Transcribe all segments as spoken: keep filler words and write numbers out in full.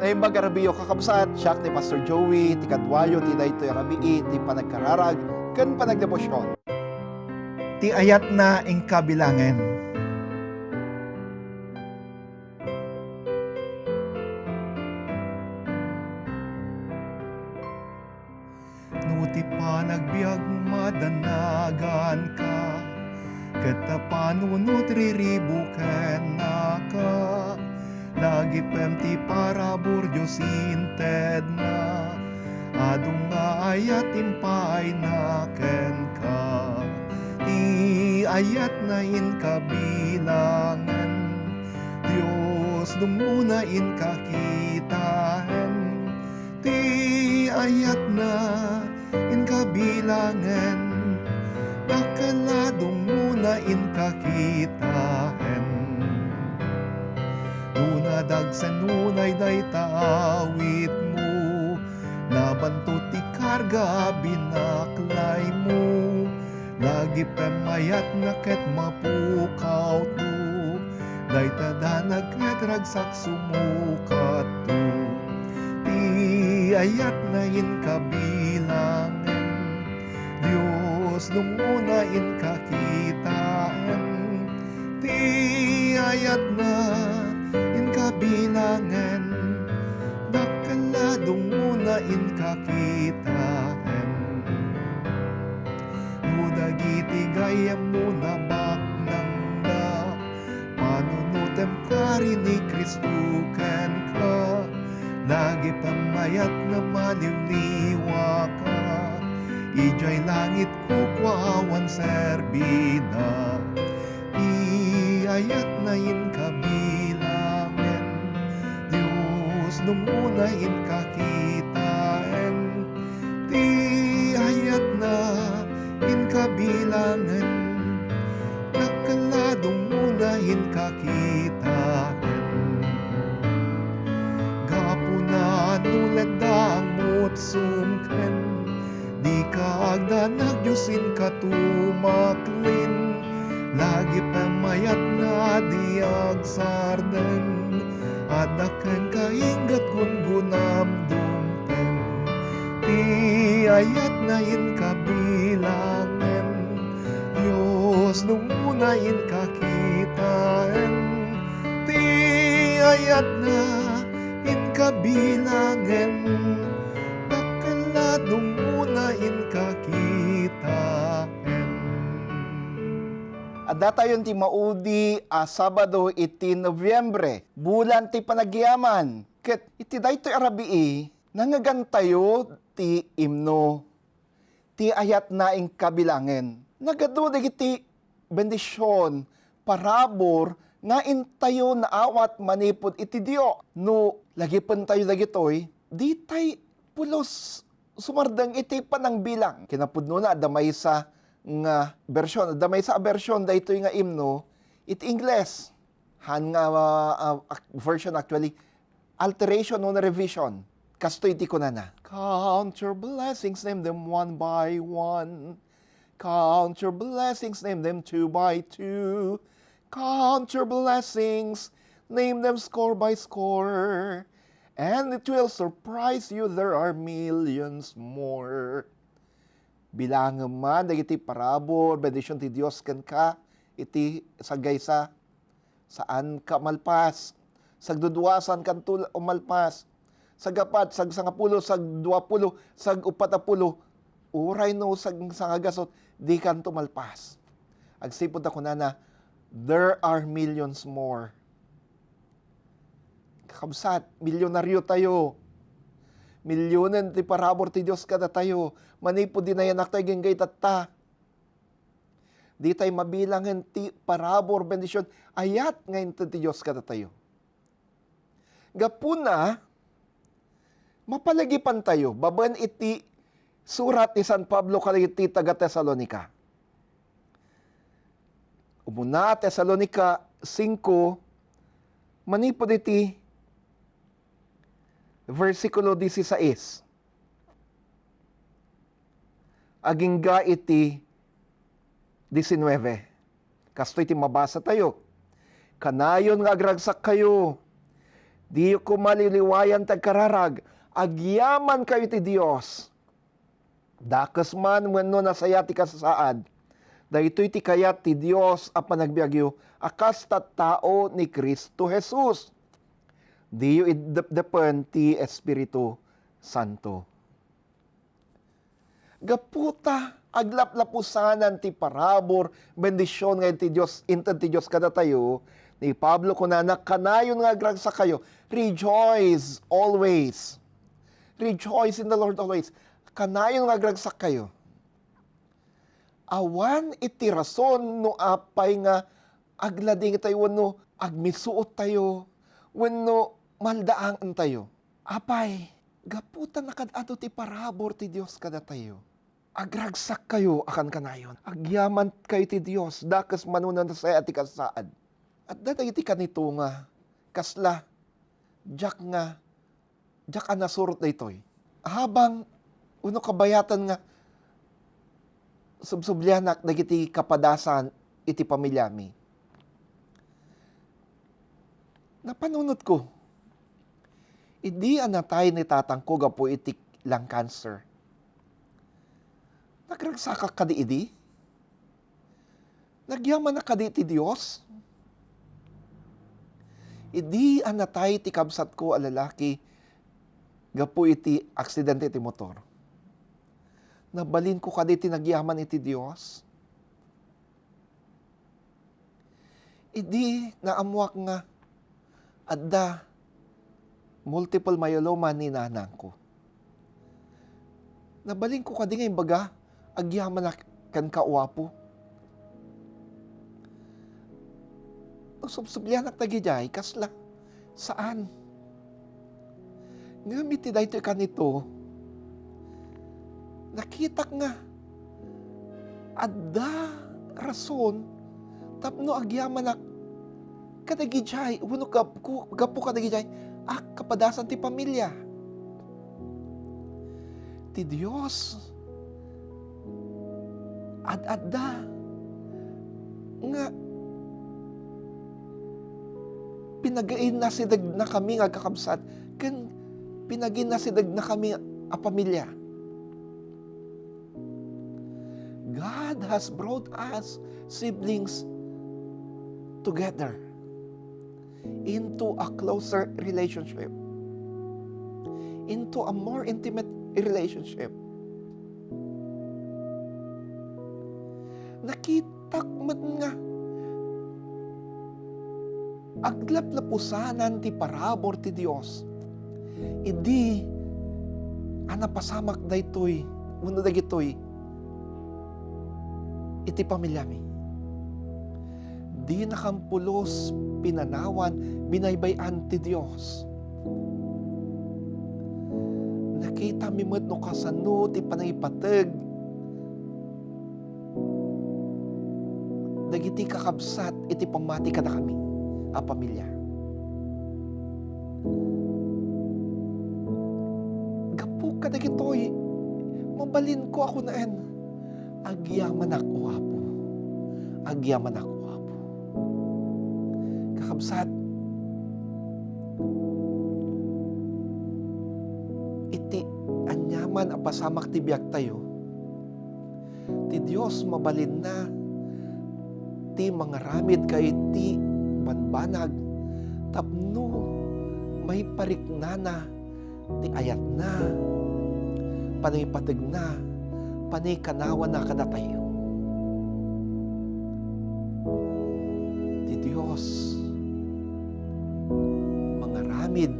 Naimbag a rabiiyo, kakabsat, siak ni Pastor Joey, ti kaduayo ti daytoy a rabii ti panagkararag ken panagdebosyon. Ti ayatna inka bilangen. No ti panagbiagmo madanaganka, ket ta panunot riribuken naka, lagipem ti parabur Dios intedna, adu nga ayat impaayna kenka. Ti ayatna inka bilangen, Dios dumngona inka kitaen. Ti ayatna inka bilangen, dakkel a dumngona inka kitaen. No nadagsen unay dayta awitmo, nabanto ti karga a binaklaymo, lagipem ayatna ket mapukawto, dayta danag ket ragsak sumukatto. Ti ayatna inka bilangen, Dios dumngona inka kitaen. Ti ayatna inka bilangen, dakkel a dumngona inka kitaen. No dagiti gayyemmo nabaknangda, panunotem kari ni Cristo kenka, lagipem ayatna maliwliwaka, idiay langit kukua awan serbida. Ti ayatna inka bilangen, Dios dumngona inka kitaen. Ti ayatna inka bilangen, dakkel a dumngona inka kitaen. Gapuna no ledda a mutsom ken dika agdanag, Dios inka tumaklin, lagipem ayatna a di agsardeng. Adda kenka inggit gunggunam dumteng. Ti ayatna inka bilangen, Dios dumngona inka kitaen. Ti ayatna inka bilangen, dakkel a dumngona inka kitaen. Addatayon ti maudi a Sabado iti Nobyembre, bulan ti panagyaman. Ket iti daytoy a rabii, nangngegantayo ti imno, ti ayatna inka bilangen. Nagadu dagiti bendision, parabur nga intayo naawat manipud iti Dio. No lagipentayo dagitoy, ditay pulos sumardeng iti panangbilang. Kinapudnona, adda maysa nga version, adda maysa a version daytoy nga imno iti Ingles. Han nga, ah, ah, version actually, alteration wenno revision. Kastoy ti kunana, "Count your blessings, name them one by one. Count your blessings, name them two by two. Count your blessings, name them score by score. And it will surprise you, there are millions more." Bilangem man dagiti parabur, bendision ti Dios kenka iti sagaysa. Saanka malpas. Sagdudua, saankanto malpas. Sagapat, sagsangapulo, sagduapulo, sagupatapulo. Uray no sagsangagasut, dikanto malpas. Agsipud ta kunana, "There are millions more." Kakabsat, milyonaryo tayo. Milyonen ti parabur ti Dios kadatayo. Manipud dinayanak tayo, agingga itatta. Ditay mabilangen ti parabur, bendision, ayat nga inted ti Dios kadatayo. Gapuna, mapalagipantayo babaen iti surat ni San Pablo kadagiti taga-Tesalonica. Umuna, Tesalonica singko, manipud iti versikulo dieciséis. Agingga iti diecinueve. Kastoy ti mabasatayo, "Kanayon nga agragsakkayo, Diyo koma liwliwayan ti agkararag. Agyamankayo iti Dios. Dakes man wenno nasayaat ti kasasaad, daytoy ti kayat ti Dios a panagbiagyo a kas tattao ni Cristo Jesus. Diyo iddepdepen ti Espiritu Santo. Gapu ta aglaplapusanan ti parabur, bendision nga inted ti Dios, inted ti Dios kadatayo, ni Pablo kunana, "Kanayon nga agragsakkayo, rejoice always." Rejoice in the Lord always. Kanayon nga agragsakkayo. Awan iti rason no apay nga agladingtayo wenno agmisuottayo wenno maldaangantayo. Apay, gapu ta nakad-adu ti parabur ti Dios kadatayo, agragsakkayo a kankanayon. Agyamankayo ti Dios, dakes man wenno nasayaat ti kasasaad. Adda dagiti kanito nga kasla, diak nga, diak a nasurot daytoy. Habang, wenno kabayatan nga, subsublianak dagiti kapadasan iti pamiliami. Napanunotko, idi a natay ni tatangko gapu iti lung cancer, nagragsakak kadi idi? Nagyamanak kadi iti Dios? Idi a natay ti kabsatko a lalaki gapu iti aksidente ti motor, nabalinko kadi ti nagyaman iti Dios? Idi naammoak nga adda multiple myeloma ni nanangko, nabalinko kadi nga imbaga, "Agyamanak kenka, O Apo"? No subsublianak dagidiay, kasla? Saan. Ngem iti daytoy kanito, nakitak nga adda rason tapno agyamanak kadagidiay, wenno gapu, gapu kadagidiay a kapadasan ti pamilya. Ti Dios, ad-adda nga pinaginasidegna kami nga agkakabsat ken pinaginasidegna kami a pamilya. God has brought us siblings together into a closer relationship, into a more intimate relationship. Nakitak met nga aglaplapusanan ti parabur ti Dios idi a napasamak daytoy wenno dagitoy iti pamiliami. Dinakam pulos pinanawan binaybay-an ti Dios. Nakitami met no kasano ti pangipateg dagiti kakabsat iti pammati kadakami a pamilya. Gapu kadagitoy, mabalinko a kunaen, "Agyamanak, O Apo. Agyamanak, O Apo." Kakabsat, iti aniaman a pasamak ti biagtayo, ti Dios mabalinna ti mangaramid kadagiti bambanag tapno maipariknana ti ayatna, panangipategna, panankanawana kadatayo. Ti Dios mangaramid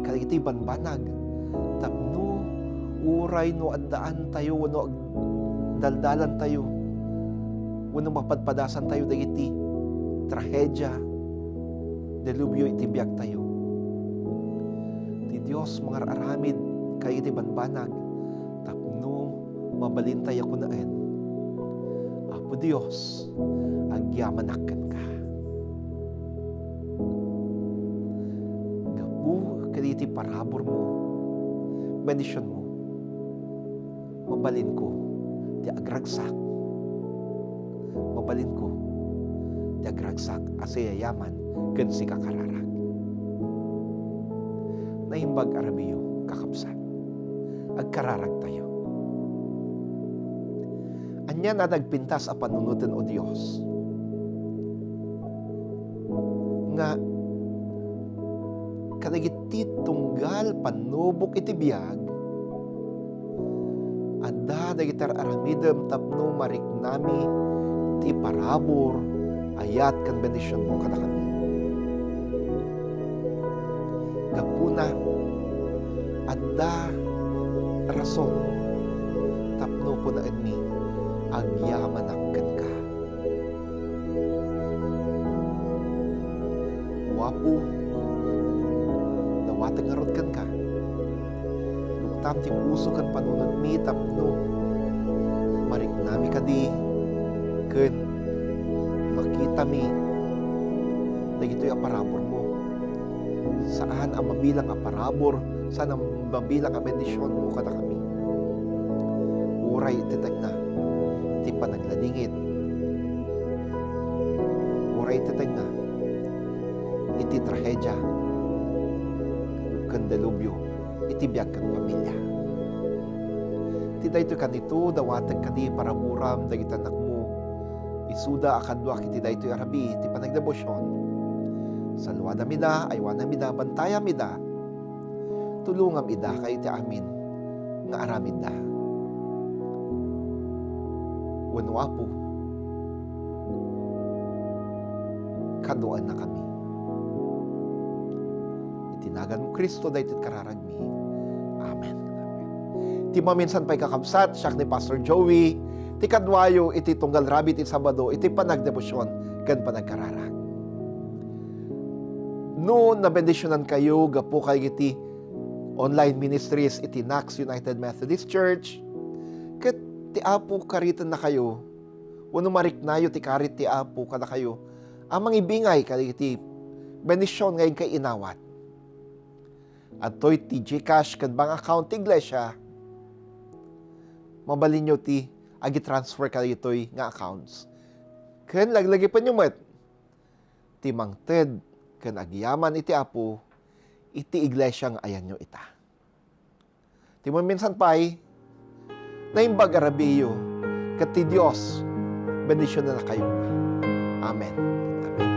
kadagiti bambanag tapno uray no addaantayo wenno agdaldalantayo wenno mapadpadasantayo dagiti trahedia, delubyo iti biagtayo. Ti Dios mangar-aramid kadagiti bambanag tapno mabalintayo a kunaen, "Apo Dios, agyamanak kenka." Gapu kadagiti paraburmo, bendisionmo, mabalinko ti agragsak. Mabalinko ti agragsak a siyayaman ken sika kararag. Naimbag a rabiyo, kakabsat. Agkararagtayo. Ania a nagpintas a panunoten, O Dios, nga kadagiti tunggal pannubok iti biag, adda dagiti ar-aramidem tapno mariknami ti parabur, ayat, ken bendisionmo kadakami. Gapuna, adda rason tapno kunaenmi, agyamanak kenka. O Apo, dawatek ngarud kenka. Luktam ti puso ken panunotmi tapno mariknami kadi ken makitami dagitoy a paraburmo. Saan a mabilang a parabur, saan a mabilang a bendisionmo kadakami. Uray iti tengnga ti panagladingit, uray iti tengnga iti trahedia ken delubyo iti biag ken pamilia. Ti daytoy kanito, dawatek kadi paraburam dagiti annakmo. Isuda a kaduak iti daytoy a rabii ti panagdebosion. Saluadam ida, aywanam ida, bantayam ida. Tulongam ida kadagiti amin nga aramidda. Wenno, Apo, kaduaennakami. Iti naganmo, Cristo, daytoy kararagmi. Amen. Ti maminsan pay, kakabsat, siak ni Pastor Joey, ti kaduayo iti tunggal rabii ti Sabado iti panagdebosion ken panagkararag. No nabendisionankayo gapu kadagiti online ministries iti Knox United Methodist Church, ket ti Apo karitennakayo, wenno mariknayo ti karit ti Apo kadakayo a mangibingay kadagiti bendision nga inkay inawat. Adtoy ti GCash ken bank account ti iglesia. Mabalinyo ti agi-transfer kadagitoy nga accounts. Ken laglagipenyo met ti mangted ken agyaman iti Apo iti iglesia nga ayanyo ita. Ti maminsan pay, naimbag a rabiiyo, ket ti Dios bendisionannakayo. Amen. Amen.